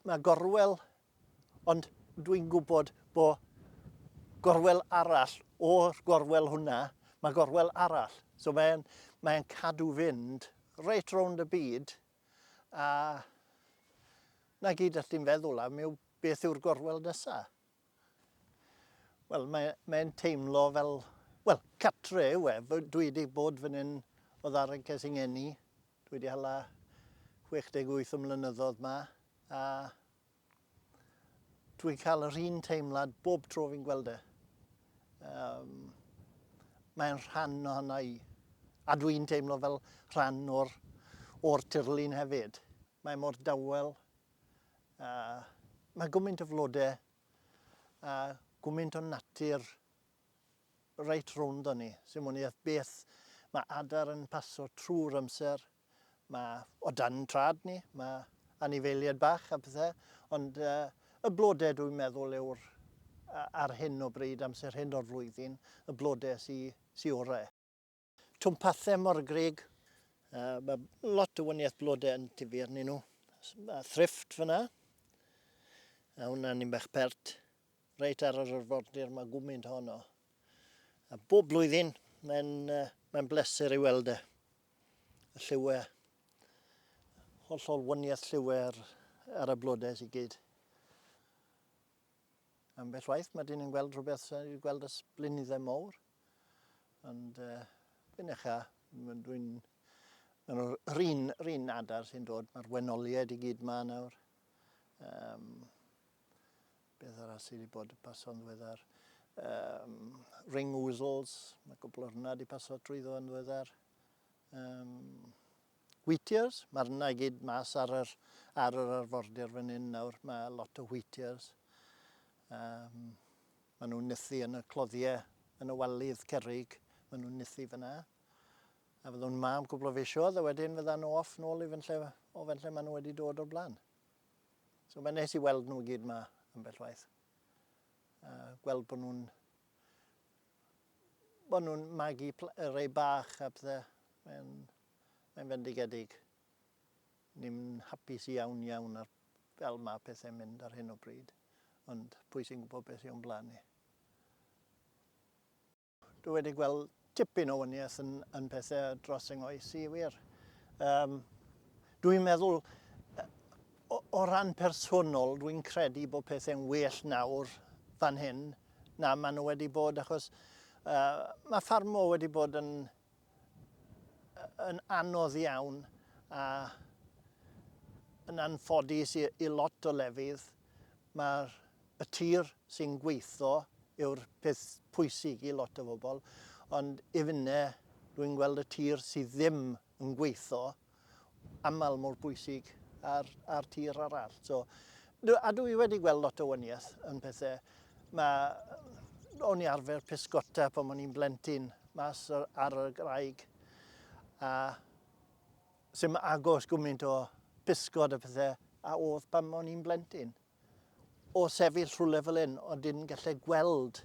Mae gorwel, ond dwi'n gwybod bo gorwel arall o'r gorwel hwnna, mae gorwel arall. So mae'n mae cadw fynd reit rownd y byd a 'na gyd all ti'n feddwl am yw beth yw'r gorwel nesa. Wel, mae, mae'n teimlo fel, wel, catre yw e. Dwi wedi bod fan hyn o ddaren ces i ngeni. Dwi wedi hala 68 o mlynyddoedd ma, a dwi'n cael yr un teimlad bob tro fi'n gweld e. Um, mae'n rhan ohono i. A dwi'n teimlo fel rhan o'r, or tirlun hefyd. Mae mor dawel, A mae gwmynt o flode a gwmynt o natur reit rownd ni. Sy'n mwyn beth mae adar yn paso trwy'r amser. Mae o dan trad ni, mae anifeiliaid bach a pethau, ond uh, y blodau dwi'n meddwl yw'r ar hyn o bryd, amser hyn o'r flwyddyn, y blodau sy, sy orau. Twmpathau morgrug, uh, mae lot o wyniaeth blodau yn tyfu arnyn nhw. A thrift fyna, a hwnna'n un bach pert. Reit ar yr arfordir mae gwmynt honno. A bob blwyddyn mae'n uh, mae bleser i weld e. Y lliwiau, hollol wyniaeth lliwiau ar, ar y blodau sy'n gyd. Ambell waith mae dyn yn gweld rhywbeth sy'n wedi gweld ers blynydde mawr. Ond uh, fi'n echa, dwi'n... Mae'r yr un, yr un adar sy'n dod, mae'r wenoliaid i gyd ma nawr. Um, beth arall sydd wedi bod yn paso'n ddiweddar? Um, ring oozles, mae gwbl o'r hwnna wedi paso trwyddo yn ddiweddar. Um, Wheatears, mae'r yna i gyd mas ar yr, ar yr arfordir fan hyn nawr. Mae lot o wheatears. Um, maen nhw'n nythu yn y cloddiau, yn y walydd cerrig. Maen nhw'n nythu fyna. A fydden nhw'n ma am cwbl o fisoedd, a wedyn fyddan nhw off nôl i fan lle, o fan lle maen nhw wedi dod o'r blaen. So mae'n neis i weld nhw i gyd ma ambell waith. A gweld bod nhw'n bod nhw'n magu rei bach a pethau. Mae'n mae'n fendigedig. Ni'n hapus iawn iawn ar fel mae pethau'n mynd ar hyn o bryd. Ond pwy sy'n gwybod beth sy'n o'n blaen ni. Dwi wedi gweld tipyn o waniaeth yn, yn pethau dros yng ngoes i, wir. Um, dwi'n meddwl, o, o ran personol, dwi'n credu bod pethau'n well nawr fan hyn na maen nhw wedi bod, achos uh, mae ffarmo wedi bod yn, yn anodd iawn a yn anffodus i, i lot o lefydd. Mae'r y tir sy'n gweithio yw'r peth pwysig i lot o bobl, ond i finne dwi'n gweld y tir sydd ddim yn gweithio aml mor bwysig a'r, a'r tir arall. So, a dwi wedi gweld lot o waniaeth yn pethau. Mae, o'n i arfer pysgota pan o'n i'n blentyn mas ar, ar y graig a sy'n agos gwmynt o pysgod a pethau a oedd pan o'n i'n blentyn. O sefyll rhywle fel hyn, ond dim gallu gweld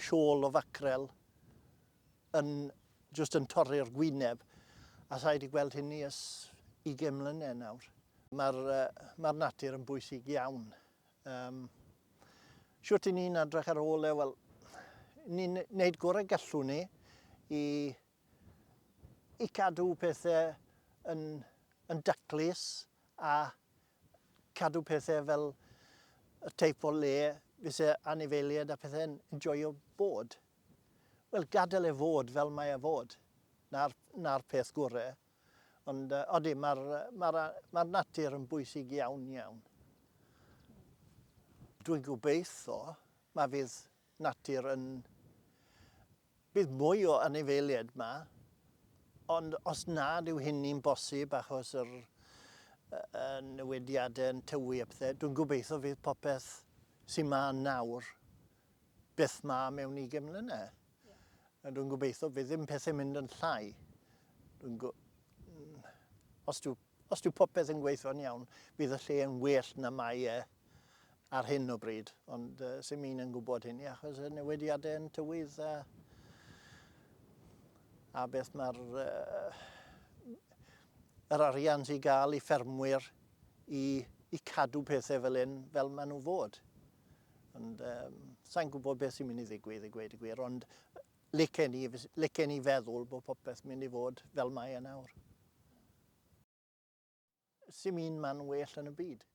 siôl o facrel yn jyst yn torri'r gwyneb, a sa i 'di gweld hynny ers ugain mlynedd nawr. Mae'r uh, mae natur yn bwysig iawn. Um, shwt i ni'n edrych ar ôl e, wel, ni'n neud gorau gallwn ni i, i cadw pethau yn, yn daclus a cadw pethau fel y teip o le fyse anifeiliaid a pethau'n enjoyo bod. Wel, gadael e fod fel mae e fod. Na'r, na'r peth gore. Ond uh, odi, mae'r ma ma natur yn bwysig iawn, iawn. Dwi'n gobeithio mae fydd natur yn... Bydd mwy o anifeiliaid ma, ond os nad yw hynny'n bosib achos yr y newidiadau yn tywi a pethau, dwi'n gobeithio fydd popeth sy'n ma nawr byth ma mewn ugain mlynedd. A dwi'n gobeithio fydd ddim pethau'n mynd yn llai. Dwi'n go... Os dyw, os dyw popeth yn gweithio'n iawn, bydd y lle yn well na mae e ar hyn o bryd. Ond uh, sy'n un yn gwybod hynny achos y newidiadau yn tywydd a, a beth mae'r uh, yr arian sy'n gael i ffermwyr i i cadw pethau fel hyn fel maen nhw fod. Ond um, sa'n gwybod beth sy'n mynd i ddigwydd i gweud y gwir, ond licen i, licen i feddwl bod popeth mynd i fod fel mae e nawr. Sim un man well yn y byd.